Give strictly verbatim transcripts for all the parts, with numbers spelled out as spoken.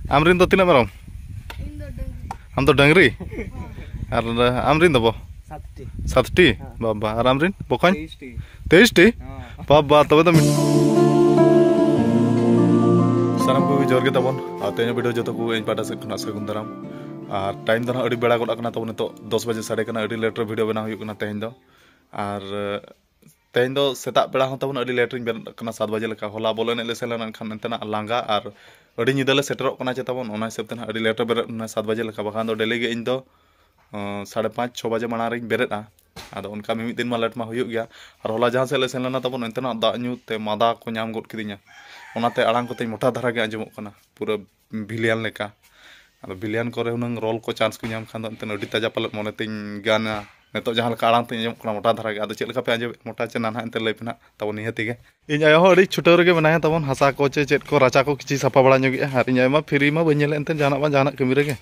ᱟᱢ ᱨᱤᱱ ᱫᱚ ᱛᱤᱱᱟᱹᱜ ᱢᱮᱨᱚᱢ? ᱤᱧ ᱫᱚ ᱰᱟᱹᱝᱨᱤ᱾ ᱟᱢ ᱫᱚ ᱰᱟᱹᱝᱨᱤ? ᱟᱨ ᱟᱢ ᱨᱤᱱ ᱫᱚ ᱵᱚ? ᱥᱟᱛᱴᱤ᱾ ᱥᱟᱛᱴᱤ? ᱦᱮᱸ᱾ ᱵᱟᱵᱟ, ᱟᱨ ᱟᱢ ᱨᱤᱱ ᱵᱚᱠᱚᱧ? ᱛᱮᱭᱤᱥᱴᱤ᱾ ᱛᱮᱭᱤᱥᱴᱤ? ᱦᱮᱸ᱾ ᱵᱟᱵᱟ, ᱛᱚᱵᱮ ᱫᱚ ᱢᱤᱫ ᱥᱟᱱᱟᱢ ᱠᱚᱜᱮ ᱡᱚᱦᱟᱨ ᱜᱮ ᱛᱟᱵᱚᱱ᱾ ᱟᱨ ᱛᱮᱦᱮᱧᱟᱜ ᱵᱷᱤᱰᱤᱭᱳ ᱡᱚᱛᱚ ᱠᱚ ᱤᱧ ᱯᱟᱦᱴᱟ ᱥᱮᱫ ᱠᱷᱚᱱᱟᱜ ᱥᱟᱹᱜᱩᱱ ᱫᱟᱨᱟᱢ᱾ ᱟᱨ ᱴᱟᱭᱤᱢ ᱫᱚ ᱱᱟᱦᱟᱜ ᱟᱹᱰᱤ ᱵᱮᱲᱟ ᱜᱚᱫ ᱟᱠᱟᱱᱟ ᱛᱟᱵᱚᱱ, ᱱᱤᱛᱚᱜ ᱫᱚᱥ ᱵᱟᱡᱮ ᱥᱟᱰᱮ ᱠᱟᱱᱟ, ᱟᱹᱰᱤ ᱞᱮᱴ ᱨᱮ ᱵᱷᱤᱰᱤᱭᱳ ᱵᱮᱱᱟᱣ ᱦᱩᱭᱩᱜ ᱠᱟᱱᱟ ᱛᱮᱦᱮᱧ ᱫᱚ᱾ ᱟᱨ ᱛᱮᱦᱮᱧ ᱫᱚ ᱥᱮᱛᱟᱜ ᱵᱮᱲᱟ ᱦᱚᱸ ᱛᱟᱵᱚᱱ ᱟᱹᱰᱤ ᱞᱮᱴ ᱨᱤᱧ ᱵᱮᱨᱮᱫ ᱠᱟᱱᱟ, ᱥᱟᱛ ᱵᱟᱡᱮ ᱞᱮᱠᱟ᱾ ᱦᱚᱞᱟ ᱵᱚᱞ ᱮᱱᱮᱡ ᱞᱮ ᱥᱮᱱ ᱞᱮᱱᱟ, ᱮᱱᱠᱷᱟᱱ ᱚᱱᱛᱮᱱᱟᱜ ᱞᱟᱸᱜᱟ ᱟᱨ ᱟᱹᱰᱤ ᱧᱤᱫᱟᱹ ᱞᱮ ᱥᱮᱴᱮᱨᱚᱜ ᱠᱟᱱᱟ ᱪᱮ ᱛᱟᱵᱚᱱ, ᱚᱱᱟ ᱦᱤᱥᱟᱹᱵ ᱛᱮ ᱱᱟᱦᱟᱜ ᱟᱹᱰᱤ ᱞᱮᱴ ᱨᱮ ᱵᱮᱨᱮᱫ ᱞᱮᱱᱟ, ᱥᱟᱛ ᱵᱟᱡᱮ ᱞᱮᱠᱟ᱾ ᱵᱟᱠᱷᱟᱱ ᱫᱚ ᱰᱮᱞᱤ ᱜᱮ ᱤᱧ ᱫᱚ, ᱟᱸ, ᱥᱟᱲᱮ ᱯᱟᱸᱪ, ᱪᱷᱚ ᱵᱟᱡᱮ ᱢᱟᱲᱟᱝ ᱨᱤᱧ ᱵᱮᱨᱮᱫᱼᱟ᱾ ᱟᱫᱚ ᱚᱱᱠᱟ ᱢᱤᱢᱤᱫ ᱫᱤᱱ ᱢᱟ ᱞᱮᱴ ᱢᱟ ᱦᱩᱭᱩᱜ ᱜᱮᱭᱟ᱾ ᱟᱨ ᱦᱚᱞᱟ ᱡᱟᱦᱟᱸ ᱥᱮᱫ ᱞᱮ ᱥᱮᱱ ᱞᱮᱱᱟ ᱛᱟᱵᱚᱱ, ᱚᱱᱛᱮᱱᱟᱜ ᱫᱟᱜ ᱧᱩ ᱛᱮ ᱢᱟᱫᱟ ᱠᱚ ᱧᱟᱢ ᱜᱚᱫ ᱠᱤᱫᱤᱧᱟ, ᱚᱱᱟᱛᱮ ᱟᱲᱟᱝ ᱠᱚᱛᱮᱧ ᱢᱚᱴᱟ ᱫᱷᱟᱨᱟ ᱜᱮ ᱟᱸᱡᱚᱢᱚᱜ ᱠᱟᱱᱟ, ᱯᱩᱨᱟᱹ ᱵᱷᱤᱞᱤᱭᱟᱱ ᱞᱮᱠᱟ᱾ ᱟᱫᱚ ᱵᱷᱤᱞᱤᱭᱟᱱ ᱠᱚᱨᱮ ᱦᱩᱱᱟᱹᱝ ᱨᱳᱞ ᱠᱚ ᱪᱟᱱᱥ ᱠᱚ ᱧᱟᱢ ᱠᱷᱟᱱ ᱫᱚ ᱮᱱᱛᱮᱫ ᱟᱹᱰᱤ ᱛᱟᱡᱟ ᱯᱟᱞᱮᱫ ᱢᱚᱱᱮ ᱛᱤᱧ ᱜᱟᱱᱟ᱾ ᱱᱤᱛᱚᱜ ᱡᱟᱦᱟᱸ ᱞᱮᱠᱟ ᱟᱲᱟᱝ ᱛᱤᱧ ᱟᱸᱡᱚᱢᱚᱜ ᱠᱟᱱᱟ ᱢᱚᱴᱟ ᱫᱷᱟᱨᱟ ᱜᱮ, ᱟᱫᱚ ᱪᱮᱫ ᱞᱮᱠᱟ ᱯᱮ ᱟᱸᱡᱚᱢᱮᱫ ᱢᱚᱴᱟ ᱪᱮ ᱱᱟᱱᱦᱟ, ᱮᱱᱛᱮ ᱞᱟᱹᱭ ᱯᱮ ᱱᱟᱦᱟᱜ ᱛᱟᱵᱚᱱ ᱱᱤᱦᱟᱹᱛᱤ ᱜᱮ᱾ ᱤᱧ ᱟᱭᱳ ᱦᱚᱸ ᱟᱹᱰᱤ ᱪᱷᱩᱴᱟᱹᱣ ᱨᱮᱜᱮ ᱢᱮᱱᱟᱭᱟ ᱛᱟᱵᱚᱱ, ᱦᱟᱥᱟ ᱠᱚ ᱪᱮ ᱪᱮᱫ ᱠᱚ ᱨᱟᱪᱟ ᱠᱚ ᱠᱤᱪᱷᱤ ᱥᱟᱯᱷᱟ ᱵᱟᱲᱟ ᱧᱚᱜᱮᱜᱼᱟ, ᱟᱨ ᱤᱧ ᱟᱭᱳ ᱢᱟ ᱯᱷᱤᱨᱤ ᱢᱟ ᱵᱟᱹᱧ ᱧᱮᱞᱮᱫ ᱮᱱᱛᱮ ᱡᱟᱦᱟᱱᱟᱜ ᱵᱟᱝ ᱡᱟᱦᱟᱱᱟᱜ ᱠᱟᱹᱢᱤ ᱨᱮᱜᱮ᱾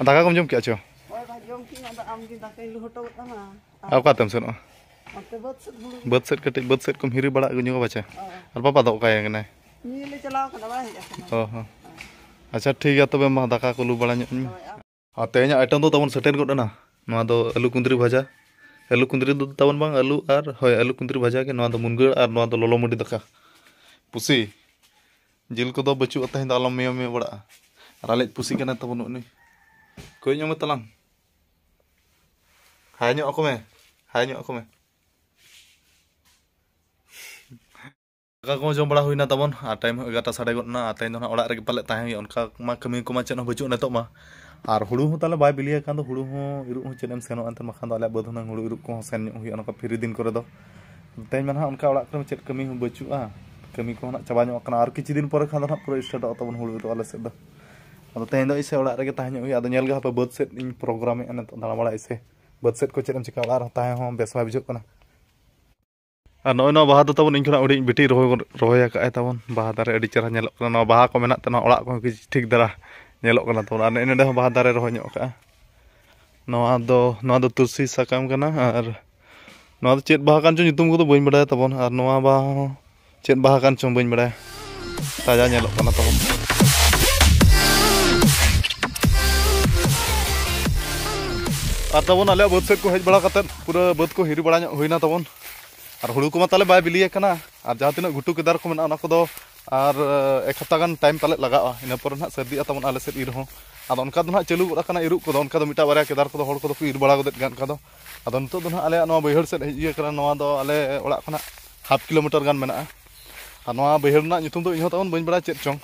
ᱟᱨ ᱫᱟᱠᱟ ᱠᱚᱢ ᱡᱚᱢ ᱠᱮᱜᱼᱟ ᱪᱚ? ᱦᱳᱭ ᱵᱟ, ᱡᱚᱢ ᱠᱮᱜᱼᱟᱹᱧ, ᱟᱫᱚ ᱟᱢ ᱜᱮ ᱫᱟᱠᱟᱧ ᱞᱩ ᱦᱚᱴᱚ ᱠᱟᱜ ᱛᱟᱢᱟ᱾ ᱟᱨ ᱚᱠᱟᱛᱮᱢ ᱥᱮᱱᱚᱜᱼᱟ? ᱚᱱᱛᱮ ᱵᱟᱹᱫᱽ ᱥᱮᱫ ᱦᱩᱲᱩ ᱵᱟᱹᱫᱽ ᱥᱮᱫ ᱠᱟᱹᱴᱤᱡ, ᱵᱟᱹᱫᱽ ᱥᱮᱫ ᱠᱚᱢ ᱦᱤᱨᱤ ᱵᱟᱲᱟ ᱟᱹᱜᱩ ᱧᱚᱜᱟ ᱯᱟᱪᱮ᱾ ᱦᱳᱭ᱾ ᱟᱨ ᱵᱟᱵᱟ ᱫᱚ ᱚᱠᱟᱭ ᱠᱟᱱᱟᱭ? ᱱᱤᱭᱟᱹ ᱞᱮ ᱪᱟᱞᱟᱣ ᱠᱟᱱᱟ, ᱵᱟᱭ ᱦᱮᱡ ᱟᱠᱟᱱᱟ᱾ ᱚ ᱦᱚᱸ᱾ ᱟᱪᱪᱷᱟ, ᱴᱷᱤᱠ ᱜᱮᱭᱟ, ᱛᱚᱵᱮ ᱢᱟ ᱫᱟᱠᱟ ᱠᱚ ᱞᱩ ᱵᱟᱲᱟ ᱧᱚᱜ ᱟᱹᱧ ᱢᱮ᱾ ᱦᱳᱭ, ᱟᱢ ᱟᱨ ᱛᱮᱦᱮᱧᱟᱜ ᱟᱭᱴᱮᱢ ᱫᱚ ᱛᱟᱵᱚᱱ ᱥᱮᱴᱮᱨ ᱜᱚᱫ ᱮᱱᱟ᱾ ᱱᱚᱣᱟ ᱫᱚ ᱟᱹᱞᱩ ᱠᱩᱸᱫᱽᱨᱤ ᱵᱷᱟᱡᱟ᱾ ᱟᱹᱞᱩ ᱠᱩᱸᱫᱽᱨᱤ ᱫᱚ ᱛᱟᱵᱚᱱ ᱵᱟᱝ, ᱟᱹᱞᱩ ᱟᱨ, ᱦᱳᱭ, ᱟᱹᱞᱩ ᱠᱩᱸᱫᱽᱨᱤ ᱵᱷᱟᱡᱟ ᱜᱮ᱾ ᱱᱚᱣᱟ ᱫᱚ ᱢᱩᱱᱜᱟᱹ ᱟᱲᱟᱜ ᱟᱨ ᱱᱚᱣᱟ ᱫᱚ ᱞᱚᱞᱚ ᱢᱟᱹᱰᱤ ᱫᱟᱠᱟ᱾ ᱯᱩᱥᱤ, ᱡᱤᱞ ᱠᱚᱫᱚ ᱵᱟᱹᱪᱩᱜᱼᱟ, ᱛᱮᱦᱮᱧ ᱫᱚ ᱟᱞᱚᱢ ᱢᱮᱭᱚ ᱢᱮᱭᱚ ᱵᱟᱲᱟᱜᱼᱟ᱾ ᱟᱨ ᱟᱞᱮᱡ ᱯᱩᱥᱤ ᱠᱟᱱᱟᱭ ᱛᱟᱵᱚᱱ ᱩᱱᱤ᱾ ᱠᱚᱭ ᱧᱚᱜ ᱢᱮ ᱛᱟᱞᱟᱝ᱾ ᱦᱟᱭ ᱧᱚᱜ ᱟᱠᱚ ᱢᱮ, ᱦᱟᱭ ᱧᱚᱜ ᱟᱠᱚ ᱢᱮ᱾ ᱫᱟᱠᱟ ᱠᱚ ᱡᱚᱢ ᱵᱟᱲᱟ ᱦᱩᱭᱱᱟ ᱛᱟᱵᱚᱱ, ᱟᱨ ᱴᱟᱭᱤᱢ ᱦᱚᱸ ᱮᱜᱟᱨᱚᱴᱟ ᱥᱟᱰᱮ ᱜᱚᱫ ᱮᱱᱟ, ᱟᱨ ᱛᱮᱦᱮᱧ ᱫᱚ ᱱᱟᱦᱟᱜ ᱚᱲᱟᱜ ᱨᱮᱜᱮ ᱯᱟᱞᱮᱫ ᱛᱟᱦᱮᱸ ᱦᱩᱭᱩᱜᱼᱟ, ᱚᱱᱠᱟ ᱢᱟ ᱠᱟᱹᱢᱤ ᱠᱚᱢᱟ ᱪᱮᱫ ᱦᱚᱸ ᱵᱟᱹᱪᱩᱜᱼᱟ ᱱᱤᱛᱚᱜ ᱢᱟ᱾ ᱟᱨ ᱦᱩᱲᱩ ᱦᱚᱸ ᱛᱟᱞᱮ ᱵᱟᱭ ᱵᱤᱞᱤᱭᱟ ᱠᱟᱱ ᱫᱚ, ᱦᱩᱲᱩ ᱦᱚᱸ ᱤᱨᱚᱜ ᱦᱚᱸ ᱪᱮᱫ ᱮᱢ ᱥᱮᱱᱚᱜᱼᱟ ᱮᱱᱛᱮ, ᱵᱟᱠᱷᱟᱱ ᱫᱚ ᱟᱞᱮᱭᱟᱜ ᱵᱟᱹᱫᱽ ᱦᱩᱱᱟᱹᱝ ᱦᱩᱲᱩ ᱤᱨᱚᱜ ᱠᱚᱦᱚᱸ ᱥᱮᱱ ᱧᱚᱜ ᱦᱩᱭᱩᱜᱼᱟ ᱱᱚᱝᱠᱟ ᱯᱷᱤᱨᱤ ᱫᱤᱱ ᱠᱚᱨᱮ ᱫᱚ᱾ ᱛᱮᱦᱮᱧ ᱢᱟ ᱱᱟᱦᱟᱜ ᱚᱱᱠᱟ ᱚᱲᱟᱜ ᱠᱚᱨᱮ ᱪᱮᱫ ᱠᱟᱹᱢᱤ ᱦᱚᱸ ᱵᱟᱹᱪᱩᱜᱼᱟ, ᱠᱟᱹᱢᱤ ᱠᱚᱦᱚᱸ ᱱᱟᱦᱟᱜ ᱪᱟᱵᱟ ᱧᱚᱜ ᱠᱟᱱᱟ, ᱟᱨ ᱠᱤᱪᱷᱩ ᱫᱤᱱ ᱯᱚᱨᱮ ᱠᱷᱟᱱ ᱫᱚ ᱱᱟᱦᱟᱜ ᱯᱩᱨᱟᱹ ᱥᱴᱟᱨᱴᱚᱜᱼᱟ ᱛᱟᱵᱚᱱ ᱦᱩᱲᱩ ᱤᱨᱚᱜ ᱟᱞᱮ ᱥᱮᱫ ᱫᱚ᱾ ᱟᱫᱚ ᱛᱮᱦᱮᱧ ᱫᱚ ᱤᱥᱮ ᱚᱲᱟᱜ ᱨᱮᱜᱮ ᱛᱟᱦᱮᱸ ᱧᱚᱜ ᱦᱩᱭᱩᱜᱼᱟ᱾ ᱟᱫᱚ ᱧᱮᱞ ᱜᱮ ᱦᱟᱯᱮ ᱵᱟᱹᱫᱽ ᱥᱮᱫ ᱤᱧ ᱯᱨᱳᱜᱨᱟᱢᱮᱫᱼᱟ ᱱᱤᱛᱚᱜ ᱫᱟᱬᱟ ᱵᱟᱲᱟᱭ ᱤᱥᱮ᱾ ᱵᱟᱹᱫᱽ ᱥᱮᱫ ᱠᱚ ᱪᱮᱫ ᱮᱢ ᱪᱤᱠᱟ, ᱚᱲᱟᱜ ᱨᱮᱦᱚᱸ ᱛᱟᱦᱮᱸ ᱦᱚᱸ ᱵᱮᱥ ᱵᱟᱭ ᱵᱩᱡᱷᱟᱹᱜ ᱠᱟᱱᱟ᱾ ᱟᱨ ᱱᱚᱜᱼᱚᱭ ᱱᱚᱣᱟ ᱵᱟᱦᱟ ᱫᱚ ᱛᱟᱵᱚᱱ ᱤᱧ ᱠᱷᱚᱱᱟᱜ ᱦᱩᱰᱤᱧ ᱵᱤᱴᱤ ᱨᱚᱦᱚᱭ, ᱨᱚᱦᱚᱭ ᱟᱠᱟᱫᱼᱟᱭ ᱛᱟᱵᱚᱱ᱾ ᱵᱟᱦᱟ ᱫᱟᱨᱮ ᱟᱹᱰᱤ ᱪᱮᱦᱨᱟ ᱧᱮᱞᱚᱜ ᱠᱟᱱᱟ᱾ ᱱᱚᱣᱟ ᱵᱟᱦᱟ ᱠᱚ ᱢᱮᱱᱟᱜ ᱛᱮ ᱱᱚᱣᱟ ᱚᱲᱟᱜ ᱠᱚᱦᱚᱸ ᱠᱤᱪᱷᱩ ᱴᱷᱤᱠ ᱫᱷᱟᱨᱟ ᱧᱮᱞᱚᱜ ᱠᱟᱱᱟ ᱛᱟᱵᱚᱱ᱾ ᱟᱨ ᱱᱚᱜᱼᱚᱭ ᱱᱚᱰᱮ ᱦᱚᱸ ᱵᱟᱦᱟ ᱫᱟᱨᱮ ᱨᱚᱦᱚᱭ ᱧᱚᱜ ᱠᱟᱜᱼᱟ᱾ ᱱᱚᱣᱟ ᱫᱚ, ᱱᱚᱣᱟ ᱫᱚ ᱛᱩᱞᱥᱤ ᱥᱟᱠᱟᱢ ᱠᱟᱱᱟ᱾ ᱟᱨ ᱱᱚᱣᱟ ᱫᱚ ᱪᱮᱫ ᱵᱟᱦᱟ ᱠᱟᱱ ᱪᱚ, ᱧᱩᱛᱩᱢ ᱠᱚᱫᱚ ᱵᱟᱹᱧ ᱵᱟᱲᱟᱭᱟ ᱛᱟᱵᱚᱱ᱾ ᱟᱨ ᱱᱚᱣᱟ ᱵᱟᱦᱟ ᱦᱚᱸ ᱪᱮᱫ ᱵᱟᱦᱟ ᱠᱟᱱ ᱪᱚᱝ ᱵᱟᱹᱧ ᱵᱟᱲᱟᱭᱟ, ᱛᱟᱡᱟ ᱧᱮᱞᱚᱜ ᱠᱟᱱᱟ ᱛᱟᱵᱚᱱ᱾ ᱟᱨ ᱛᱟᱵᱚᱱ ᱟᱞᱮᱭᱟᱜ ᱵᱟᱹᱫᱽ ᱥᱮᱫ ᱠᱚ ᱦᱮᱡ ᱵᱟᱲᱟ ᱠᱟᱛᱮᱫ ᱯᱩᱨᱟᱹ ᱵᱟᱹᱫᱽ ᱠᱚ ᱦᱤᱨᱤ ᱵᱟᱲᱟ ᱧᱚᱜ ᱦᱩᱭᱱᱟ ᱛᱟᱵᱚᱱ᱾ ᱟᱨ ᱦᱩᱲᱩ ᱠᱚᱢᱟ ᱛᱟᱞᱮ ᱵᱟᱭ ᱵᱤᱞᱤᱭᱟ ᱠᱟᱱᱟ, ᱟᱨ ᱡᱟᱦᱟᱸ ᱛᱤᱱᱟᱹᱜ ᱜᱷᱩᱴᱩ ᱠᱮᱫᱟᱨ ᱠᱚ ᱢᱮᱱᱟᱜᱼᱟ, ᱚᱱᱟ ᱠᱚᱫᱚ ᱟᱨ ᱮᱠ ᱦᱟᱯᱛᱟ ᱜᱟᱱ ᱴᱟᱭᱤᱢ ᱯᱟᱞᱮᱫ ᱞᱟᱜᱟᱜᱼᱟ, ᱤᱱᱟᱹ ᱯᱚᱨᱮ ᱱᱟᱦᱟᱜ ᱥᱟᱹᱨᱫᱤᱜᱼᱟ ᱛᱟᱵᱚᱱ ᱟᱞᱮ ᱥᱮᱫ ᱤᱨ ᱦᱚᱸ᱾ ᱟᱫᱚ ᱚᱱᱠᱟ ᱫᱚ ᱱᱟᱦᱟᱜ ᱪᱟᱹᱞᱩ ᱜᱚᱫ ᱟᱠᱟᱱᱟ ᱤᱨᱚᱜ ᱠᱚᱫᱚ, ᱚᱱᱠᱟ ᱫᱚ ᱢᱤᱫᱴᱟᱝ ᱵᱟᱨᱭᱟ ᱠᱮᱫᱟᱨ ᱠᱚᱫᱚ ᱦᱚᱲ ᱠᱚᱫᱚ ᱠᱚ ᱤᱨ ᱵᱟᱲᱟ ᱜᱚᱫᱮᱫ ᱜᱮᱭᱟ ᱚᱱᱠᱟ ᱫᱚ᱾ ᱟᱫᱚ ᱱᱤᱛᱚᱜ ᱫᱚ ᱱᱟᱦᱟᱜ ᱟᱞᱮᱭᱟᱜ ᱱᱚᱣᱟ ᱵᱟᱹᱭᱦᱟᱹᱲ ᱥᱮᱫ ᱦᱮᱡ ᱤᱭᱟᱹ ᱠᱟᱱᱟ, ᱱᱚᱣᱟ ᱫᱚ ᱟᱞᱮ ᱚᱲᱟᱜ ᱠᱷᱚᱱᱟᱜ ᱦᱟᱯ ᱠᱤᱞᱳᱢᱤᱴᱟᱨ ᱜᱟᱱ ᱢᱮᱱᱟᱜᱼᱟ᱾ ᱟᱨ ᱱᱚᱣᱟ ᱵᱟᱹᱭᱦᱟᱹᱲ ᱨᱮᱱᱟᱜ ᱧᱩᱛᱩᱢ ᱫᱚ ᱤᱧᱦᱚᱸ ᱛᱟᱵᱚᱱ ᱵᱟᱹᱧ ᱵᱟᱲᱟᱭᱟ ᱪᱮᱫ ᱪᱚᱝ᱾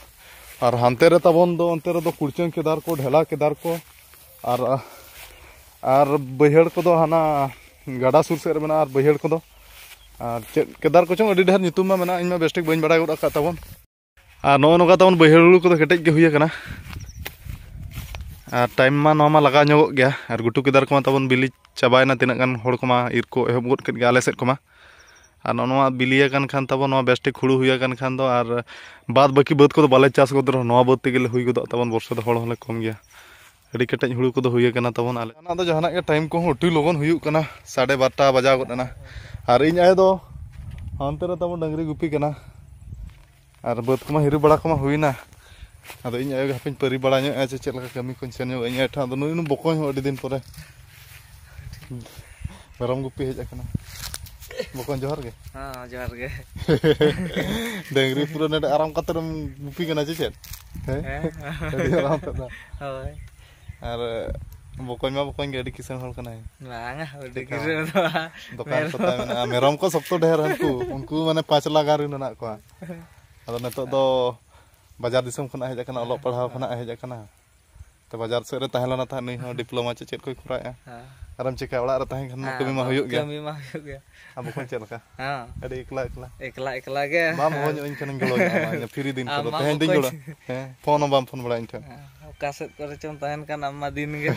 ᱟᱨ ᱦᱟᱱᱛᱮ ᱨᱮ ᱛᱟᱵᱚᱱ ᱫᱚ, ᱚᱱᱛᱮ ᱨᱮᱫᱚ ᱠᱩᱲᱪᱟᱹᱝ ᱠᱮᱫᱟᱨ ᱠᱚ, ᱰᱷᱮᱞᱟ ᱠᱮᱫᱟᱨ ᱠᱚ, ᱟᱨ, ᱟᱨ ᱵᱟᱹᱭᱦᱟᱹᱲ ᱠᱚᱫᱚ ᱦᱟᱱᱟ ᱜᱟᱰᱟ ᱥᱩᱨ ᱥᱮᱫ ᱨᱮ ᱢᱮᱱᱟᱜᱼᱟ, ᱟᱨ ᱵᱟᱹᱭᱦᱟᱹᱲ ᱠᱚᱫᱚ ᱟᱨ ᱪᱮᱫ ᱠᱮᱫᱟᱨ ᱠᱚᱪᱚᱝ ᱟᱹᱰᱤ ᱰᱷᱮᱨ ᱧᱩᱛᱩᱢ ᱢᱟ ᱢᱮᱱᱟᱜᱼᱟ, ᱤᱧ ᱢᱟ ᱵᱮᱥ ᱴᱷᱤᱠ ᱵᱟᱹᱧ ᱵᱟᱲᱟᱭ ᱜᱚᱫ ᱟᱠᱟᱫ ᱛᱟᱵᱚᱱ᱾ ᱟᱨ ᱱᱚᱜᱼᱚ ᱱᱚᱝᱠᱟ ᱛᱟᱵᱚᱱ ᱵᱟᱹᱭᱦᱟᱹᱲ ᱦᱩᱲᱩ ᱠᱚᱫᱚ ᱠᱮᱴᱮᱡ ᱜᱮ ᱦᱩᱭ ᱟᱠᱟᱱᱟ᱾ ᱟᱨ ᱴᱟᱭᱤᱢ ᱢᱟ ᱱᱚᱣᱟ ᱢᱟ ᱞᱟᱜᱟᱣ ᱧᱚᱜᱚᱜ ᱜᱮᱭᱟ᱾ ᱟᱨ ᱜᱷᱩᱴᱩ ᱠᱮᱫᱟᱨ ᱠᱚᱢᱟ ᱛᱟᱵᱚᱱ ᱵᱤᱞᱤ ᱪᱟᱵᱟᱭᱮᱱᱟ, ᱛᱤᱱᱟᱹᱜ ᱜᱟᱱ ᱦᱚᱲ ᱠᱚᱢᱟ ᱤᱨ ᱠᱚ ᱮᱦᱚᱵ ᱜᱚᱫ ᱠᱮᱫ ᱜᱮᱭᱟ ᱟᱞᱮ ᱥᱮᱫ ᱠᱚᱢᱟ᱾ ᱟᱨ ᱱᱚᱜᱼᱚ ᱱᱚᱣᱟ ᱵᱤᱞᱤ ᱟᱠᱟᱱ ᱠᱷᱟᱱ ᱛᱟᱵᱚᱱ, ᱱᱚᱣᱟ ᱵᱮᱥ ᱴᱷᱤᱠ ᱦᱩᱲᱩ ᱦᱩᱭ ᱟᱠᱟᱱ ᱠᱷᱟᱱ ᱫᱚ, ᱟᱨ ᱵᱟᱫ ᱵᱟᱹᱠᱤ ᱵᱟᱹᱫᱽ ᱠᱚᱫᱚ ᱵᱟᱞᱮ ᱪᱟᱥ ᱜᱚᱫ ᱨᱮᱦᱚᱸ, ᱱᱚᱣᱟ ᱵᱟᱹᱫᱽ ᱛᱮᱜᱮ ᱞᱮ ᱦᱩᱭ ᱜᱚᱫᱚᱜ ᱛᱟᱵᱚᱱ, ᱵᱚᱨᱥᱟ ᱫᱚ ᱦᱚᱲ ᱦᱚᱸᱞᱮ ᱠᱚᱢ ᱜᱮᱭᱟ᱾ ᱟᱹᱰᱤ ᱠᱮᱴᱮᱡ ᱦᱩᱲᱩ ᱠᱚᱫᱚ ᱦᱩᱭ ᱟᱠᱟᱱᱟ ᱛᱟᱵᱚᱱ ᱟᱞᱮ᱾ ᱚᱱᱟ ᱫᱚ ᱡᱟᱦᱟᱱᱟᱜ ᱜᱮ ᱴᱟᱭᱤᱢ ᱠᱚᱦᱚᱸ ᱟᱹᱰᱤ ᱞᱚᱜᱚᱱ ᱦᱩᱭᱩᱜ ᱠᱟᱱᱟ, ᱥᱟᱲᱮ ᱵᱟᱨᱚᱴᱟ ᱵᱟᱡᱟᱣ ᱜᱚᱫ ᱮᱱᱟ᱾ ᱟᱨ ᱤᱧ ᱟᱭᱳ ᱫᱚ ᱦᱟᱱᱛᱮ ᱨᱮ ᱛᱟᱵᱚᱱ ᱰᱟᱹᱝᱨᱤ ᱜᱩᱯᱤ ᱠᱟᱱᱟ᱾ ᱟᱨ ᱵᱟᱹᱫᱽ ᱠᱚᱢᱟ ᱦᱤᱨᱤ ᱵᱟᱲᱟ ᱠᱚᱢᱟ ᱦᱩᱭᱱᱟ᱾ ᱟᱫᱚ ᱤᱧ ᱟᱭᱳ ᱜᱮ ᱦᱟᱯᱮᱧ ᱯᱟᱹᱨᱤ ᱵᱟᱲᱟ ᱧᱚᱜᱼᱟ ᱡᱮ ᱪᱮᱫ ᱞᱮᱠᱟ ᱠᱟᱹᱢᱤ ᱠᱚᱧ ᱥᱮᱱ ᱧᱚᱜᱼᱟ᱾ ᱤᱧ ᱟᱭᱳ ᱴᱷᱮᱱ ᱟᱫᱚ ᱱᱩᱭ ᱱᱩᱭ ᱵᱚᱠᱚᱧ ᱦᱚᱸ ᱟᱹᱰᱤ ᱫᱤᱱ ᱯᱚᱨᱮ ᱢᱮᱨᱚᱢ ᱜᱩᱯᱤ ᱦᱮᱡ ᱟᱠᱟᱱᱟ᱾ ᱵᱚᱠᱚᱧ ᱡᱚᱦᱟᱨ ᱜᱮ᱾ ᱦᱮᱸ, ᱡᱚᱦᱟᱨ ᱜᱮ᱾ ᱰᱟᱹᱝᱨᱤ ᱯᱩᱨᱟᱹ ᱱᱚᱰᱮ ᱟᱨᱟᱢ ᱠᱟᱛᱮ ᱮᱢ ᱜᱩᱯᱤ ᱠᱟᱱᱟ ᱪᱮ ᱪᱮᱫ? ᱦᱮᱸ? ᱦᱮᱸ᱾ ᱟᱹᱰᱤ ᱟᱨᱟᱢ ᱛᱮ ᱫᱚ᱾ ᱦᱳᱭ᱾ ᱟᱨ ᱵᱚᱠᱚᱧ ᱢᱟ ᱵᱚᱠᱚᱧ ᱜᱮ, ᱟᱹᱰᱤ ᱠᱤᱥᱟᱹᱬ ᱦᱚᱲ ᱠᱟᱱᱟᱭ᱾ ᱵᱟᱝᱟ, ᱟᱹᱰᱤ ᱪᱮᱫᱠᱟ? ᱠᱤᱥᱟᱹᱬ ᱫᱚ ᱵᱟᱝ᱾ ᱫᱚᱠᱟᱱ ᱢᱮᱨᱚᱢ᱾ ᱠᱚ ᱛᱟᱭ ᱢᱮᱱᱟᱜᱼᱟ, ᱢᱮᱨᱚᱢ ᱠᱚ ᱥᱚᱠᱛᱚ ᱰᱷᱮᱨ ᱦᱟᱹᱱᱠᱩ, ᱩᱱᱠᱩ ᱢᱟᱱᱮ ᱯᱟᱸᱪ ᱞᱟᱠᱷ ᱜᱟᱱ ᱨᱮᱱ ᱢᱮᱱᱟᱜ ᱠᱚᱣᱟ᱾ ᱟᱫᱚ ᱱᱤᱛᱚᱜ ᱫᱚ ᱵᱟᱡᱟᱨ ᱫᱤᱥᱚᱢ ᱠᱷᱚᱱᱟᱜ ᱦᱮᱡ ᱟᱠᱟᱱᱟ, ᱚᱞᱚᱜ ᱯᱟᱲᱦᱟᱣ ᱠᱷᱚᱱᱟᱜ ᱦᱮᱡ ᱟᱠᱟᱱᱟ᱾ ᱛᱚ ᱵᱟᱡᱟᱨ ᱥᱮᱫ ᱨᱮ ᱛᱟᱦᱮᱸ ᱞᱮᱱᱟ ᱛᱟᱦᱮᱸᱫ, ᱱᱩᱭ ᱦᱚᱸ ᱰᱤᱯᱞᱳᱢᱟ ᱪᱮ ᱪᱮᱫ ᱠᱚᱭ ᱠᱚᱨᱟᱣᱮᱫᱼᱟ᱾ ᱦᱮᱸ᱾ ᱟᱨᱮᱢ ᱪᱤᱠᱟᱹᱭᱟ, ᱚᱲᱟᱜ ᱨᱮ ᱛᱟᱦᱮᱸ ᱠᱷᱟᱱ ᱢᱟ ᱦᱮᱸ, ᱠᱟᱹᱢᱤ ᱢᱟ ᱟᱫᱚ ᱦᱩᱭᱩᱜ ᱜᱮᱭᱟ᱾ ᱠᱟᱹᱢᱤ ᱢᱟ ᱦᱩᱭᱩᱜ ᱜᱮᱭᱟ᱾ ᱟᱨ ᱵᱚᱠᱚᱧ ᱪᱮᱫ ᱞᱮᱠᱟ? ᱦᱮᱸ᱾ ᱟᱹᱰᱤ ᱮᱠᱞᱟ ᱮᱠᱞᱟ᱾ ᱮᱠᱞᱟ ᱮᱠᱞᱟ ᱜᱮ᱾ ᱵᱟᱢ ᱦᱚᱦᱚ ᱧᱚᱜ ᱟᱹᱧ ᱠᱷᱟᱱᱤᱧ ᱜᱚᱲᱚ ᱧᱚᱜ ᱟᱢᱟ, ᱤᱧᱟᱹᱜ ᱯᱷᱨᱤ ᱫᱤᱱ ᱟᱢ ᱠᱚᱫᱚ᱾ ᱢᱟ ᱛᱮᱦᱮᱧ ᱫᱩᱧ ᱵᱚᱠᱚᱧ᱾ ᱜᱚᱲᱚ᱾ ᱦᱮᱸ, ᱯᱷᱳᱱ ᱦᱚᱸ ᱵᱟᱢ ᱯᱷᱳᱱ ᱵᱟᱲᱟᱭᱟ ᱤᱧ ᱴᱷᱮᱱ᱾ ᱦᱮᱸ, ᱚᱠᱟ ᱥᱮᱫ ᱠᱚᱨᱮ ᱪᱚᱢ ᱛᱟᱦᱮᱱ ᱠᱟᱱ ᱟᱢ ᱢᱟ ᱫᱤᱱ ᱜᱮ᱾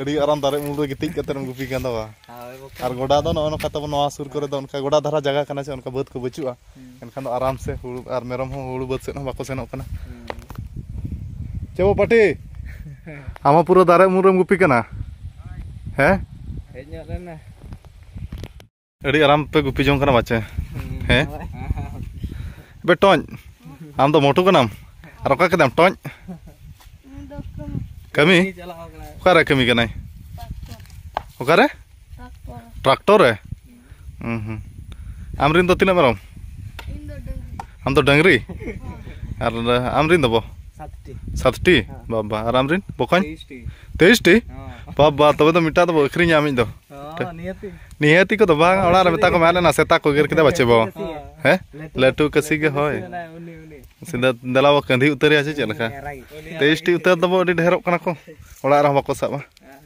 ᱟᱹᱰᱤ ᱟᱨᱟᱢ ᱫᱟᱨᱮ ᱩᱢᱩᱞ ᱨᱮ ᱜᱤᱛᱤᱡ ᱠᱟᱛᱮᱢ ᱜᱩᱯᱤ ᱠᱟᱱ ᱫᱚ ᱵᱟ? ᱦᱳᱭ, ᱵᱚᱠᱚᱧ᱾ ᱟᱨ ᱜᱚᱰᱟ ᱫᱚ ᱱᱚᱜᱼᱚ ᱱᱚᱝᱠᱟ ᱛᱟᱵᱚ ᱱᱚᱣᱟ ᱥᱩᱨ ᱠᱚᱨᱮ ᱫᱚ ᱚᱱᱠᱟ ᱜᱚᱰᱟ ᱫᱷᱟᱨᱟ ᱡᱟᱭᱜᱟ ᱠᱟᱱᱟ ᱥᱮ, ᱚᱱᱠᱟ ᱵᱟᱹᱫᱽ ᱠᱚ ᱵᱟᱹᱪᱩᱜᱼᱟ᱾ ᱦᱩᱸ᱾ ᱮᱱᱠᱷᱟᱱ ᱫᱚ ᱟᱨᱟᱢ ᱥᱮ ᱦᱩᱲᱩ ᱟᱨ ᱢᱮᱨᱚᱢ ᱦᱚᱸ ᱦᱩᱲᱩ ᱵᱟᱹᱫᱽ ᱥᱮᱫ ᱦᱚᱸ ᱵᱟᱠᱚ ᱥᱮᱱᱚᱜ ᱠᱟᱱᱟ᱾ ᱦᱩᱸ᱾ ᱪᱮ ᱵᱚ ᱯᱟᱹᱴᱤ? ᱟᱢ ᱦᱚᱸ ᱯᱩᱨᱟᱹ ᱫᱟᱨᱮ ᱩᱢᱩᱞ ᱨᱮᱢ ᱜᱩᱯᱤ ᱠᱟᱱᱟ? ᱦᱮᱸ? ᱦᱮᱡ ᱧᱚᱜ ᱞᱮᱱᱟ᱾ ᱟᱹᱰᱤ ᱟᱨᱟᱢ ᱯᱮ ᱜᱩᱯᱤ ᱡᱚᱝ ᱠᱟᱱᱟ ᱵᱟᱪᱮ? ᱦᱩᱸ᱾ ᱦᱮᱸ? ᱵᱮ ᱴᱚᱧ, ᱟᱢ ᱫᱚ ᱢᱚᱴᱩ ᱠᱟᱱᱟᱢ? ᱟᱨ ᱚᱠᱟ ᱠᱮᱫᱟᱢ ᱴᱚᱧ? ᱠᱟᱹᱢᱤ? ᱪᱟᱞᱟᱣ ᱠᱟᱱᱟᱭ᱾ ᱚᱠᱟᱨᱮ ᱠᱟᱹᱢᱤ ᱠᱟᱱᱟᱭ? ᱚᱠᱟᱨᱮ? ᱴᱨᱟᱠᱴᱚᱨ᱾ ᱴᱨᱟᱠᱴᱚᱨ ᱨᱮ? ᱦᱩᱸ ᱦᱩᱸ᱾ ᱟᱢ ᱨᱤᱱ ᱫᱚ ᱛᱤᱱᱟᱹᱜ ᱢᱮᱨᱚᱢ? ᱤᱧ ᱫᱚ ᱰᱟᱹᱝᱨᱤ᱾ ᱟᱢ ᱫᱚ ᱰᱟᱹᱝᱨᱤ? ᱦᱳᱭ᱾ ᱟᱨ ᱟᱢ ᱨᱤᱱ ᱫᱚ ᱵᱚ? ᱥᱟᱛᱴᱤ᱾ ᱥᱟᱛᱴᱤ? ᱦᱮᱸ᱾ ᱵᱟᱵᱟ, ᱟᱨ ᱟᱢ ᱨᱤᱱ ᱵᱚᱠᱚᱧ? ᱛᱮᱭᱤᱥᱴᱤ᱾ ᱛᱮᱭᱤᱥᱴᱤ? ᱦᱚᱸ᱾ ᱵᱟᱵᱟ, ᱛᱚᱵᱮ ᱫᱚ ᱢᱤᱫᱴᱟᱝ ᱫᱚᱵᱚ ᱟᱹᱠᱷᱨᱤᱧᱟ ᱟᱢᱤᱡ ᱫᱚ᱾ ᱦᱚᱸ, ᱱᱤᱦᱟᱹᱛᱤ᱾ ᱱᱤᱦᱟᱹᱛᱤ ᱠᱚᱫᱚ ᱵᱟᱝ, ᱚᱲᱟᱜ ᱨᱮ ᱢᱮᱛᱟ ᱠᱚ ᱢᱮ, ᱟᱞᱮ ᱱᱟ ᱥᱮᱛᱟ ᱠᱚ ᱜᱮᱨ ᱠᱮᱫᱟ ᱵᱟᱪᱮ ᱵᱚ᱾ ᱦᱮᱸ᱾ ᱦᱮᱸ? ᱞᱟᱹᱴᱩ ᱞᱟᱹᱴᱩ ᱠᱟᱹᱥᱤ ᱜᱮ, ᱦᱳᱭ᱾ ᱩᱱᱤ, ᱩᱱᱤ, ᱩᱱᱤ᱾ ᱥᱤᱫᱷᱟᱹ ᱫᱮᱞᱟ ᱵᱚ ᱠᱟᱹᱸᱫᱷᱤ ᱩᱛᱟᱹᱨᱮᱭᱟ ᱥᱮ ᱪᱮᱫ ᱞᱮᱠᱟ? ᱩᱱᱤ ᱨᱟᱜᱤᱡ᱾ ᱛᱮᱭᱤᱥᱴᱤ ᱩᱛᱟᱹᱨ ᱫᱚᱵᱚ ᱟᱹᱰᱤ ᱰᱷᱮᱨᱚᱜ ᱠᱟᱱᱟ ᱠᱚ, ᱚᱲᱟᱜ ᱨᱮᱦᱚᱸ ᱵᱟᱠᱚ ᱥᱟᱵᱼᱟ᱾ ᱦᱮᱸ᱾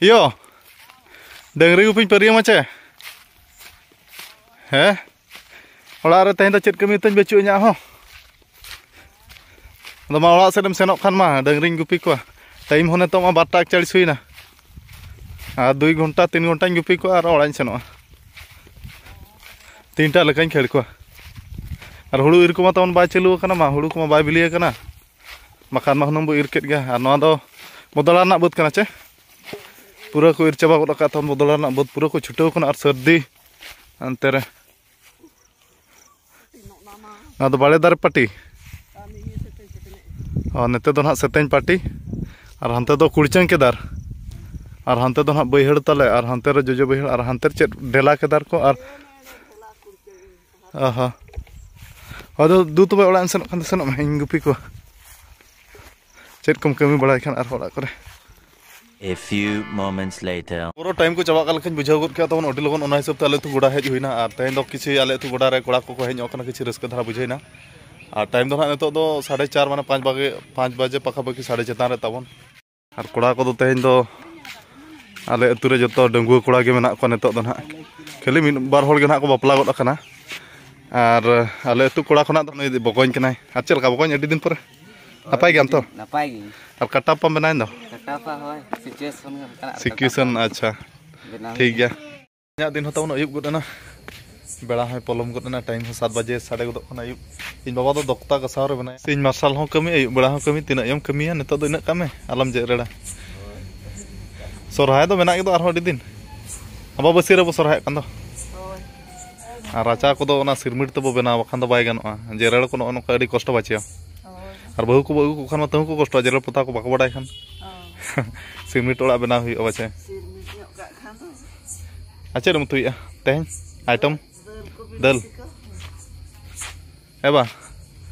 ᱤᱭᱳ, ᱰᱟᱹᱝᱨᱤ ᱜᱩᱯᱤᱧ ᱯᱟᱹᱨᱤᱭᱟᱹᱢᱟ ᱪᱮ? ᱦᱮᱸ? ᱚᱲᱟᱜ ᱨᱮ ᱛᱮᱦᱮᱧ ᱫᱚ ᱪᱮᱫ ᱠᱟᱹᱢᱤ ᱛᱟᱹᱧ ᱵᱟᱹᱪᱩᱜ ᱤᱧᱟᱹᱜ ᱦᱚᱸ᱾ ᱟᱫᱚ ᱢᱟ ᱚᱲᱟᱜ ᱥᱮᱫ ᱮᱢ ᱥᱮᱱᱚᱜ ᱠᱷᱟᱱ ᱢᱟ, ᱰᱟᱹᱝᱨᱤᱧ ᱜᱩᱯᱤ ᱠᱚᱣᱟ᱾ ᱴᱟᱭᱤᱢ ᱦᱚᱸ ᱱᱤᱛᱚᱜ ᱢᱟ ᱵᱟᱨᱚᱴᱟ ᱮᱠᱪᱟᱞᱤᱥ ᱦᱩᱭᱱᱟ᱾ ᱟᱨ ᱫᱩᱭ ᱜᱷᱚᱱᱴᱟ, ᱛᱤᱱ ᱜᱷᱚᱱᱴᱟᱧ ᱜᱩᱯᱤ ᱠᱚᱣᱟ ᱟᱨ ᱚᱲᱟᱜ ᱤᱧ ᱥᱮᱱᱚᱜᱼᱟ᱾ ᱛᱤᱱᱴᱟ ᱞᱮᱠᱟᱧ ᱠᱷᱟᱹᱲ ᱠᱚᱣᱟ᱾ ᱟᱨ ᱦᱩᱲᱩ ᱤᱨ ᱠᱚᱢᱟ ᱛᱟᱵᱚᱱ ᱵᱟᱭ ᱪᱟᱹᱞᱩ ᱟᱠᱟᱱᱟ, ᱢᱟ ᱦᱩᱲᱩ ᱠᱚᱢᱟ ᱵᱟᱭ ᱵᱤᱞᱤ ᱟᱠᱟᱱᱟ᱾ ᱵᱟᱠᱷᱟᱱ ᱢᱟ ᱦᱩᱱᱟᱹᱝ ᱵᱚ ᱤᱨ ᱠᱮᱫ ᱜᱮᱭᱟ᱾ ᱟᱨ ᱱᱚᱣᱟ ᱫᱚ ᱵᱚᱫᱚᱞᱟ ᱨᱮᱱᱟᱜ ᱵᱟᱹᱫᱽ ᱠᱟᱱᱟ ᱪᱮ? ᱯᱩᱨᱟᱹ ᱠᱚ ᱤᱨ ᱪᱟᱵᱟ ᱜᱚᱫ ᱟᱠᱟᱫ ᱛᱟᱵᱚᱱ ᱵᱚᱫᱚᱞᱟ ᱨᱮᱱᱟᱜ ᱵᱟᱹᱫᱽ, ᱯᱩᱨᱟᱹ ᱠᱚ ᱪᱷᱩᱴᱟᱹᱣ ᱠᱟᱱᱟ᱾ ᱟᱨ ᱥᱟᱹᱨᱫᱤ ᱚᱱᱛᱮ ᱨᱮ, ᱱᱚᱣᱟ ᱫᱚ ᱵᱟᱲᱮ ᱫᱟᱨᱮ ᱯᱟᱹᱴᱤ᱾ ᱟᱨ ᱱᱚᱛᱮ ᱫᱚ ᱱᱟᱦᱟᱜ ᱥᱮᱛᱮᱧ ᱯᱟᱹᱴᱤ, ᱟᱨ ᱦᱟᱱᱛᱮ ᱫᱚ ᱠᱩᱲᱪᱟᱹᱝ ᱠᱮᱫᱟᱨ, ᱟᱨ ᱦᱟᱱᱛᱮ ᱫᱚ ᱱᱟᱦᱟᱜ ᱵᱟᱹᱭᱦᱟᱹᱲ ᱛᱟᱞᱮ, ᱟᱨ ᱦᱟᱱᱛᱮ ᱨᱮ ᱡᱚᱡᱚ ᱵᱟᱹᱭᱦᱟᱹᱲ, ᱟᱨ ᱦᱟᱱᱛᱮ ᱨᱮ ᱪᱮᱫ ᱰᱷᱮᱞᱟ ᱠᱮᱫᱟᱨ ᱠᱚ, ᱟᱨ ᱟᱦᱟ᱾ ᱟᱫᱚ ᱫᱩ ᱛᱚᱵᱮ ᱚᱲᱟᱜ ᱮᱢ ᱥᱮᱱᱚᱜ ᱠᱷᱟᱱ ᱫᱚ ᱥᱮᱱᱚᱜ ᱢᱮ, ᱤᱧ ᱜᱩᱯᱤ ᱠᱚᱣᱟ᱾ ᱪᱮᱫ ᱠᱚᱢ ᱠᱟᱹᱢᱤ ᱵᱟᱲᱟᱭ ᱠᱷᱟᱱ ᱟᱨᱦᱚᱸ ᱚᱲᱟᱜ ᱠᱚᱨᱮ᱾ A few moments later. ᱯᱩᱨᱟᱹ ᱴᱟᱭᱤᱢ ᱠᱚ ᱪᱟᱵᱟᱜ ᱠᱟᱱ ᱞᱮᱠᱟᱧ ᱵᱩᱡᱷᱟᱹᱣ ᱜᱚᱫ ᱠᱮᱫᱟ ᱛᱟᱵᱚᱱ ᱟᱹᱰᱤ ᱞᱚᱜᱚᱱ, ᱚᱱᱟ ᱦᱤᱥᱟᱹᱵ ᱛᱮ ᱟᱞᱮ ᱟᱹᱛᱩ ᱜᱚᱰᱟ ᱦᱮᱡ ᱦᱩᱭᱱᱟ᱾ ᱟᱨ ᱛᱮᱦᱮᱧ ᱫᱚ ᱠᱤᱪᱷᱩ ᱟᱞᱮ ᱟᱹᱛᱩ ᱜᱚᱰᱟ ᱨᱮ ᱠᱚᱲᱟ ᱠᱚᱠᱚ ᱦᱮᱡ ᱧᱚᱜ ᱠᱟᱱᱟ, ᱠᱤᱪᱷᱩ ᱨᱟᱹᱥᱠᱟᱹ ᱫᱷᱟᱨᱟ ᱵᱩᱡᱷᱟᱹᱣᱱᱟ᱾ ᱟᱨ ᱴᱟᱭᱤᱢ ᱫᱚ ᱱᱟᱦᱟᱜ ᱱᱤᱛᱚᱜ ᱫᱚ ᱥᱟᱲᱮ ᱪᱟᱨ, ᱢᱟᱱᱮ ᱯᱟᱸᱪ ᱵᱟᱡᱮ, ᱯᱟᱸᱪ ᱵᱟᱡᱮ ᱯᱟᱠᱟᱯᱟᱠᱤ, ᱥᱟᱲᱮ ᱪᱮᱛᱟᱱ ᱨᱮ ᱛᱟᱵᱚᱱ᱾ ᱟᱨ ᱠᱚᱲᱟ ᱠᱚᱫᱚ ᱛᱮᱦᱮᱧ ᱫᱚ ᱟᱞᱮ ᱟᱹᱛᱩ ᱨᱮ ᱡᱚᱛᱚ ᱰᱟᱺᱜᱩᱣᱟᱹ ᱠᱚᱲᱟ ᱜᱮ ᱢᱮᱱᱟᱜ ᱠᱚᱣᱟ ᱱᱤᱛᱚᱜ ᱫᱚ ᱱᱟᱦᱟᱜ᱾ ᱠᱷᱟᱹᱞᱤ ᱢᱤᱫ ᱵᱟᱨ ᱦᱚᱲ ᱜᱮ ᱱᱟᱦᱟᱜ ᱠᱚ ᱵᱟᱯᱞᱟ ᱜᱚᱫ ᱟᱠᱟᱱᱟ᱾ ᱟᱨ ᱟᱞᱮ ᱟᱹᱛᱩ ᱠᱚᱲᱟ ᱠᱷᱚᱱᱟᱜ ᱫᱚ ᱱᱩᱭ ᱵᱚᱠᱚᱧ ᱠᱟᱱᱟᱭ᱾ ᱟᱨ ᱪᱮᱫ ᱞᱮᱠᱟ ᱵᱚᱠᱚᱧ, ᱟᱹᱰᱤ ᱫᱤᱱ ᱯᱚᱨᱮ? ᱱᱟᱯᱟᱭ ᱜᱮᱭᱟᱢ ᱛᱚ? ᱱᱟᱯᱟᱭ ᱜᱮ᱾ ᱟᱨ ᱠᱟᱴᱟᱯ ᱯᱟᱢ ᱵᱮᱱᱟᱣᱮᱱ ᱫᱚ? ᱠᱟᱴᱟᱯᱟ, ᱦᱳᱭ, situation ᱜᱮ ᱚᱱᱠᱟᱱᱟᱜ ᱨᱮ situation, ᱠᱟᱴᱟᱯᱟ᱾ ᱟᱪᱪᱷᱟ᱾ ᱵᱮᱱᱟᱣ ᱴᱷᱤᱠ ᱦᱩᱭᱩᱜᱼᱟ᱾ ᱜᱮᱭᱟ᱾ ᱤᱧᱟᱹᱜ ᱫᱤᱱ ᱦᱚᱸ ᱛᱟᱵᱚᱱ ᱟᱹᱭᱩᱵ ᱜᱚᱫ ᱮᱱᱟ, ᱵᱮᱲᱟ ᱦᱚᱸᱭ ᱯᱚᱞᱚᱢ ᱜᱚᱫ ᱮᱱᱟ, ᱴᱟᱭᱤᱢ ᱦᱚᱸ ᱥᱟᱛ ᱵᱟᱡᱮ ᱥᱟᱰᱮ ᱜᱚᱫᱚᱜ ᱠᱟᱱᱟ ᱟᱹᱭᱩᱵ᱾ ᱤᱧ ᱵᱟᱵᱟ ᱫᱚ ᱫᱚᱠᱛᱟ ᱜᱟᱥᱟᱣ ᱨᱮ ᱢᱮᱱᱟᱭᱟ᱾ ᱥᱤᱧ ᱢᱟᱨᱥᱟᱞ ᱦᱚᱸ ᱠᱟᱹᱢᱤ, ᱟᱹᱭᱩᱵ ᱵᱮᱲᱟ ᱦᱚᱸ ᱠᱟᱹᱢᱤ, ᱛᱤᱱᱟᱹᱜ ᱮᱢ ᱠᱟᱹᱢᱤᱭᱟ? ᱱᱤᱛᱚᱜ ᱫᱚ ᱤᱱᱟᱹᱜ ᱠᱟᱜ ᱢᱮ, ᱟᱞᱚᱢ ᱡᱮᱨᱮᱲᱟ᱾ ᱥᱚᱨᱦᱟᱭ ᱫᱚ ᱢᱮᱱᱟᱜ ᱜᱮᱫᱚ ᱟᱨᱦᱚᱸ ᱟᱹᱰᱤ ᱫᱤᱱ, ᱟᱢᱵᱟᱵᱟᱹᱥᱭᱟᱹ ᱨᱮᱵᱚ ᱥᱚᱨᱦᱟᱭᱚᱜ ᱠᱟᱱ ᱫᱚ᱾ ᱦᱳᱭ᱾ ᱟᱨ ᱨᱟᱪᱟ ᱠᱚᱫᱚ ᱚᱱᱟ ᱥᱤᱨᱢᱤᱴ ᱛᱮᱵᱚ ᱵᱮᱱᱟᱣᱟ, ᱵᱟᱠᱷᱟᱱ ᱫᱚ ᱵᱟᱭ ᱜᱟᱱᱚᱜᱼᱟ᱾ ᱡᱮᱨᱮᱲ ᱠᱚ ᱱᱚᱜᱼᱚ ᱱᱚᱝᱠᱟ ᱟᱹᱰᱤ ᱠᱚᱥᱴᱚ ᱵᱟᱪᱮᱭᱟ᱾ ᱦᱳᱭ᱾ ᱟᱨ ᱵᱟᱹᱦᱩ ᱠᱚᱵᱚ ᱟᱹᱜᱩ ᱠᱚ ᱠᱷᱟᱱ ᱢᱟ ᱛᱟᱹᱦᱩ ᱠᱚ ᱠᱚᱥᱴᱚᱜᱼᱟ, ᱡᱮᱨᱮᱲ ᱯᱚᱛᱟᱣ ᱠᱚ ᱵᱟᱠᱚ ᱵᱟᱰᱟᱭ ᱠᱷᱟᱱ᱾ ᱦᱳᱭ᱾ ᱥᱤᱢᱤᱴ ᱚᱲᱟᱜ ᱵᱮᱱᱟᱣ ᱦᱩᱭᱩᱜᱼᱟ ᱯᱟᱪᱮ᱾ ᱟᱨ ᱪᱮᱫ ᱮᱢ ᱩᱛᱩᱭᱮᱫᱼᱟ ᱛᱮᱦᱮᱧ? ᱟᱭᱴᱮᱢ? ᱫᱟᱹᱞ᱾ ᱮ ᱵᱟ,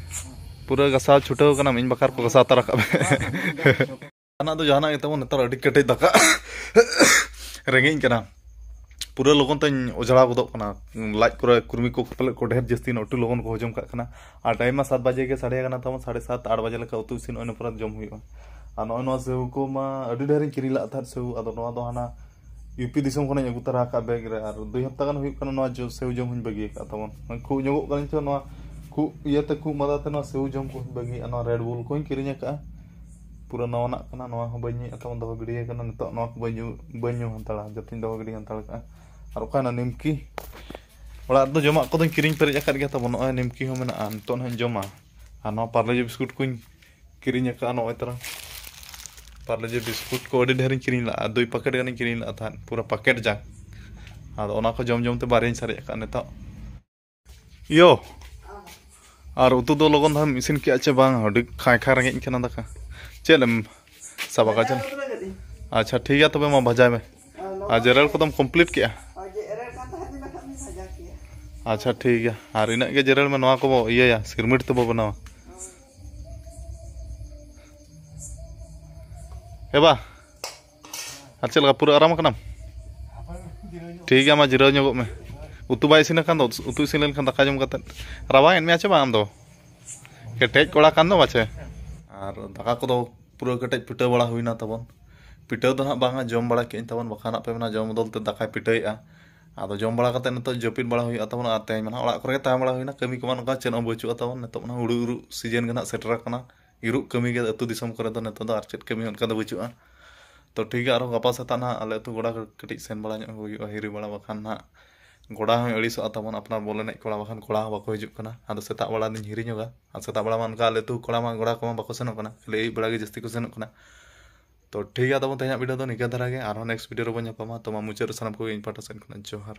ᱯᱩᱨᱟᱹ ᱜᱟᱥᱟᱣ ᱪᱷᱩᱴᱟᱹᱣ ᱠᱟᱱᱟᱢ, ᱤᱧ ᱵᱟᱠᱷᱨᱟ ᱠᱚ ᱜᱟᱥᱟᱣ ᱛᱟᱨᱟ ᱠᱟᱜ ᱢᱮ᱾ ᱡᱟᱦᱟᱱᱟᱜ ᱫᱚ ᱡᱟᱦᱟᱱᱟᱜ ᱜᱮ ᱛᱟᱵᱚᱱ, ᱱᱮᱛᱟᱨ ᱟᱹᱰᱤ ᱠᱮᱴᱮᱡ ᱫᱟᱠᱟ ᱨᱮᱸᱜᱮᱡ ᱠᱟᱱᱟ᱾ ᱯᱩᱨᱟᱹ ᱞᱚᱜᱚᱱ ᱛᱮᱧ ᱚᱡᱽᱲᱟᱣ ᱜᱚᱫᱚᱜ ᱠᱟᱱᱟ, ᱞᱟᱡ ᱠᱚᱨᱮ ᱠᱩᱨᱢᱤ ᱠᱚ ᱯᱟᱞᱮᱫ ᱠᱚ ᱰᱷᱮᱨ ᱡᱟᱹᱥᱛᱤ ᱮᱱᱟ, ᱟᱹᱰᱤ ᱞᱚᱜᱚᱱ ᱠᱚ ᱦᱚᱡᱚᱢ ᱠᱟᱜ ᱠᱟᱱᱟ᱾ ᱟᱨ ᱴᱟᱭᱤᱢ ᱢᱟ ᱥᱟᱛ ᱵᱟᱡᱮ ᱜᱮ ᱥᱟᱰᱮ ᱠᱟᱱᱟ ᱛᱟᱵᱚᱱ, ᱥᱟᱲᱮ ᱥᱟᱛ ᱟᱴ ᱵᱟᱡᱮ ᱞᱮᱠᱟ ᱩᱛᱩ ᱤᱥᱤᱱ ᱚᱱᱟ ᱯᱚᱨᱮ ᱡᱚᱢ ᱦᱩᱭᱩᱜᱼᱟ᱾ ᱟᱨ ᱱᱚᱜᱼᱚᱭ ᱱᱚᱣᱟ ᱥᱮᱣ ᱠᱚ ᱢᱟ ᱟᱹᱰᱤ ᱰᱷᱮᱨᱤᱧ ᱠᱤᱨᱤᱧ ᱞᱟᱜ ᱛᱟᱦᱮᱸᱫ ᱥᱮᱣ, ᱟᱫᱚ ᱱᱚᱣᱟ ᱫᱚ ᱦᱟᱱᱟ ᱤᱭᱩ ᱯᱤ ᱫᱤᱥᱚᱢ ᱠᱷᱚᱱᱤᱧ ᱟᱹᱜᱩ ᱛᱟᱨᱟ ᱟᱠᱟᱫ ᱵᱮᱜᱽ ᱨᱮ, ᱟᱨ ᱫᱩᱭ ᱦᱟᱯᱛᱟ ᱜᱟᱱ ᱦᱩᱭᱩᱜ ᱠᱟᱱᱟ ᱱᱚᱣᱟ ᱡᱚ-, ᱥᱮᱣ ᱡᱚᱢ ᱦᱚᱸᱧ ᱵᱟᱹᱜᱤ ᱟᱠᱟᱫ ᱛᱟᱵᱚᱱ᱾ ᱠᱷᱩᱜ ᱧᱚᱜᱚᱜ ᱠᱟᱱᱟ ᱪᱚ ᱱᱚᱣᱟ ᱠᱷᱩᱜ ᱤᱭᱟᱹᱛᱮ, ᱠᱷᱩᱜ ᱢᱟᱫᱟ ᱛᱮ ᱱᱚᱣᱟ ᱥᱮᱣ ᱡᱚᱢ ᱠᱚᱦᱚᱸᱧ ᱵᱟᱹᱜᱤ ᱟᱠᱟᱫ᱾ ᱱᱚᱣᱟ ᱨᱮᱰ ᱵᱩᱞ ᱠᱚᱧ ᱠᱤᱨᱤᱧ ᱟᱠᱟᱫᱼᱟ, ᱯᱩᱨᱟᱹ ᱱᱟᱣᱟᱱᱟᱜ ᱠᱟᱱᱟ, ᱱᱚᱣᱟ ᱦᱚᱸ ᱵᱟᱹᱧ ᱧᱩᱭᱮᱫᱼᱟ ᱛᱟᱵᱚᱱ, ᱫᱚᱦᱚ ᱜᱤᱰᱤ ᱟᱠᱟᱱᱟ᱾ ᱱᱤᱛᱚᱜ ᱱᱚᱣᱟ ᱠᱚ ᱵᱟᱹᱧ ᱧᱩ, ᱵᱟᱹᱧ ᱧᱩ ᱦᱟᱛᱟᱲᱟ, ᱡᱚᱛᱚᱧ ᱫᱚᱦᱚ ᱜᱤᱰᱤ ᱦᱟᱛᱟᱲ ᱠᱟᱜᱼᱟ᱾ ᱟᱨ ᱚᱠᱟᱭᱮᱱᱟ ᱱᱤᱢᱠᱤ? ᱚᱲᱟᱜ ᱨᱮᱫᱚ ᱡᱚᱢᱟᱜ ᱠᱚᱫᱚᱧ ᱠᱤᱨᱤᱧ ᱯᱮᱨᱮᱡ ᱟᱠᱟᱫ ᱜᱮᱭᱟ ᱛᱟᱵᱚᱱ, ᱱᱚᱜᱼᱚᱭ ᱱᱤᱢᱠᱤ ᱦᱚᱸ ᱢᱮᱱᱟᱜᱼᱟ, ᱱᱤᱛᱚᱜ ᱱᱟᱦᱟᱜ ᱤᱧ ᱡᱚᱢᱟ᱾ ᱟᱨ ᱱᱚᱣᱟ ᱯᱟᱨᱞᱮᱡᱤ ᱵᱤᱥᱠᱩᱴ ᱠᱚᱧ ᱠᱤᱨᱤᱧ ᱟᱠᱟᱫᱼᱟ, ᱱᱚᱜᱼᱚᱭ ᱛᱟᱨᱟ ᱯᱟᱨᱞᱮᱡᱤ ᱵᱤᱥᱠᱩᱴ ᱠᱚ ᱟᱹᱰᱤ ᱰᱷᱮᱨᱤᱧ ᱠᱤᱨᱤᱧ ᱞᱟᱜᱼᱟ, ᱫᱩᱭ ᱯᱮᱠᱮᱴ ᱜᱟᱱᱤᱧ ᱠᱤᱨᱤᱧ ᱞᱟᱜᱼᱟ ᱛᱟᱦᱮᱸᱫ, ᱯᱩᱨᱟᱹ ᱯᱮᱠᱮᱴ ᱡᱟᱝ᱾ ᱟᱫᱚ ᱚᱱᱟ ᱠᱚ ᱡᱚᱢ ᱡᱚᱢ ᱛᱮ ᱵᱟᱨᱭᱟᱧ ᱥᱟᱨᱮᱡ ᱟᱠᱟᱫᱼᱟ ᱱᱤᱛᱚᱜ᱾ ᱤᱭᱳ, ᱟᱨ ᱩᱛᱩ ᱫᱚ ᱞᱚᱜᱚᱱ ᱫᱷᱟᱨᱟᱢ ᱤᱥᱤᱱ ᱠᱮᱜᱼᱟ ᱪᱮ ᱵᱟᱝ? ᱟᱹᱰᱤ ᱠᱷᱟᱸᱭ ᱠᱷᱟᱸᱭ ᱨᱮᱸᱜᱮᱡ ᱤᱧ ᱠᱟᱱᱟ ᱫᱟᱠᱟ᱾ ᱪᱮᱫ ᱮᱢ ᱥᱟᱵ ᱟᱠᱟᱫ ᱪᱮ? ᱟᱪᱪᱷᱟ, ᱴᱷᱤᱠ ᱜᱮᱭᱟ, ᱛᱚᱵᱮ ᱢᱟ ᱵᱷᱟᱡᱟᱭ ᱢᱮ᱾ ᱟᱨ ᱡᱮᱨᱮᱲ ᱠᱚᱫᱚᱢ ᱠᱚᱢᱯᱞᱤᱴ ᱠᱮᱜᱼᱟ? ᱟᱪᱪᱷᱟ, ᱴᱷᱤᱠ ᱜᱮᱭᱟ, ᱟᱨ ᱤᱱᱟᱹᱜ ᱜᱮ ᱡᱮᱨᱮᱲ ᱢᱮ, ᱱᱚᱣᱟ ᱠᱚᱵᱚ ᱤᱭᱟᱹᱭᱟ, ᱥᱤᱨᱢᱤᱴ ᱛᱮᱵᱚ ᱵᱮᱱᱟᱣᱟ᱾ ᱮ ᱵᱟ, ᱟᱨ ᱪᱮᱫ ᱞᱮᱠᱟ, ᱯᱩᱨᱟᱹ ᱟᱨᱟᱢ ᱟᱠᱟᱱᱟᱢ? ᱴᱷᱤᱠ ᱜᱮᱭᱟ, ᱢᱟ ᱡᱤᱨᱟᱹᱣ ᱧᱚᱜᱚᱜ ᱢᱮ᱾ ᱩᱛᱩ ᱵᱟᱭ ᱤᱥᱤᱱ ᱟᱠᱟᱱ ᱫᱚ, ᱩᱛᱩ ᱤᱥᱤᱱ ᱞᱮᱱᱠᱷᱟᱱ ᱫᱟᱠᱟ ᱡᱚᱢ ᱠᱟᱛᱮᱫ ᱨᱟᱵᱟᱝ ᱮᱫ ᱢᱮᱭᱟ ᱪᱮ ᱵᱟᱝ ᱟᱢ ᱫᱚ? ᱠᱮᱴᱮᱡ ᱠᱚᱲᱟ ᱠᱟᱱ ᱫᱚ ᱯᱟᱪᱮ᱾ ᱟᱨ ᱫᱟᱠᱟ ᱠᱚᱫᱚ ᱯᱩᱨᱟᱹ ᱠᱮᱴᱮᱡ ᱯᱤᱴᱷᱟᱹ ᱵᱟᱲᱟ ᱦᱩᱭᱱᱟ ᱛᱟᱵᱚᱱ᱾ ᱯᱤᱴᱷᱟᱹ ᱫᱚ ᱦᱟᱸᱜ ᱵᱟᱝᱟ, ᱡᱚᱢ ᱵᱟᱲᱟ ᱠᱮᱫ ᱟᱹᱧ ᱛᱟᱵᱚᱱ, ᱵᱟᱠᱷᱟᱱ ᱟᱯᱮ ᱢᱮᱱᱟ ᱡᱚᱢ ᱵᱚᱫᱚᱞ ᱛᱮ ᱫᱟᱠᱟᱭ ᱯᱤᱴᱷᱟᱹᱭᱮᱫᱼᱟ᱾ ᱟᱫᱚ ᱡᱚᱢ ᱵᱟᱲᱟ ᱠᱟᱛᱮ ᱱᱤᱛᱚᱜ ᱡᱟᱹᱯᱤᱫ ᱵᱟᱲᱟ ᱦᱩᱭᱩᱜᱼᱟ ᱛᱟᱵᱚᱱ, ᱟᱨ ᱛᱮᱦᱮᱧ ᱢᱟ ᱱᱟᱦᱟᱜ ᱚᱲᱟᱜ ᱠᱚᱨᱮ ᱜᱮ ᱛᱟᱦᱮᱸ ᱵᱟᱲᱟ ᱦᱩᱭᱱᱟ, ᱠᱟᱹᱢᱤ ᱠᱚᱢᱟ ᱱᱚᱝᱠᱟ ᱪᱮᱫ ᱦᱚᱸ ᱵᱟᱹᱪᱩᱜᱼᱟ ᱛᱟᱵᱚᱱ᱾ ᱱᱤᱛᱚᱜ ᱢᱟ ᱱᱟᱦᱟᱜ ᱦᱩᱲᱩ ᱤᱨᱚᱜ ᱥᱤᱡᱮᱱ ᱜᱮ ᱱᱟᱦᱟᱜ ᱥᱮᱴᱮᱨ ᱟᱠᱟᱱᱟ, ᱤᱨᱚᱜ ᱠᱟᱹᱢᱤ ᱜᱮ ᱟᱹᱛᱩ ᱫᱤᱥᱚᱢ ᱠᱚᱨᱮ ᱫᱚ ᱱᱤᱛᱚᱜ ᱫᱚ ᱟᱨ ᱪᱮᱫ ᱠᱟᱹᱢᱤ ᱦᱚᱸ ᱚᱱᱠᱟ ᱫᱚ ᱵᱟᱹᱪᱩᱜᱼᱟ᱾ ᱛᱚ ᱴᱷᱤᱠ ᱜᱮᱭᱟ, ᱟᱨᱦᱚᱸ ᱜᱟᱯᱟ ᱥᱮᱛᱟᱜ ᱱᱟᱦᱟᱜ ᱟᱞᱮ ᱟᱹᱛᱩ ᱜᱚᱰᱟ ᱠᱟᱹᱴᱤᱡ ᱥᱮᱱ ᱵᱟᱲᱟ ᱧᱚᱜ ᱦᱩᱭᱩᱜᱼᱟ, ᱦᱤᱨᱤ ᱵᱟᱲᱟ, ᱵᱟᱠᱷᱟᱱ ᱱᱟᱦᱟᱜ ᱜᱚᱰᱟ ᱦᱚᱸᱭ ᱟᱹᱲᱤᱥᱚᱜᱼᱟ ᱛᱟᱵᱚᱱ, ᱟᱯᱱᱟᱨ ᱵᱚᱞ ᱮᱱᱮᱡ ᱠᱚᱲᱟ, ᱵᱟᱠᱷᱟᱱ ᱠᱚᱲᱟ ᱦᱚᱸ ᱵᱟᱠᱚ ᱦᱤᱡᱩᱜ ᱠᱟᱱᱟ᱾ ᱟᱫᱚ ᱥᱮᱛᱟᱜ ᱵᱮᱲᱟ ᱫᱚᱧ ᱦᱤᱨᱤ ᱧᱚᱜᱟ, ᱟᱨ ᱥᱮᱛᱟᱜ ᱵᱮᱲᱟ ᱢᱟ ᱚᱱᱠᱟ ᱟᱞᱮ ᱟᱹᱛᱩ ᱠᱚᱲᱟ ᱢᱟ ᱜᱚᱰᱟ ᱠᱚᱢᱟ ᱵᱟᱠᱚ ᱥᱮᱱᱚᱜ ᱠᱟᱱᱟ, ᱠᱷᱟᱹᱞᱤ ᱟᱹᱭᱩᱵ ᱵᱮᱲᱟ ᱜᱮ ᱡᱟᱹᱥᱛᱤ ᱠᱚ ᱥᱮᱱᱚᱜ ᱠᱟᱱᱟ᱾ ᱛᱚ ᱴᱷᱤᱠ ᱜᱮᱭᱟ, ᱛᱟᱵᱚᱱ ᱛᱮᱦᱮᱧᱟᱜ ᱵᱷᱤᱰᱤᱭᱳ ᱫᱚ ᱱᱤᱝᱠᱟᱹ ᱫᱷᱟᱨᱟ ᱜᱮ, ᱟᱨᱦᱚᱸ ᱱᱮᱠᱥᱴ ᱵᱷᱤᱰᱤᱭᱳ ᱨᱮᱵᱚᱱ ᱧᱟᱯᱟᱢᱟ᱾ ᱛᱚ ᱢᱟ ᱢᱩᱪᱟᱹᱫ ᱨᱮ ᱥᱟᱱᱟᱢ ᱠᱚᱜᱮ ᱤᱧ ᱯᱟᱦᱴᱟ ᱥᱮᱫ ᱠᱷᱚᱱᱟᱜ ᱡᱚᱦᱟᱨ᱾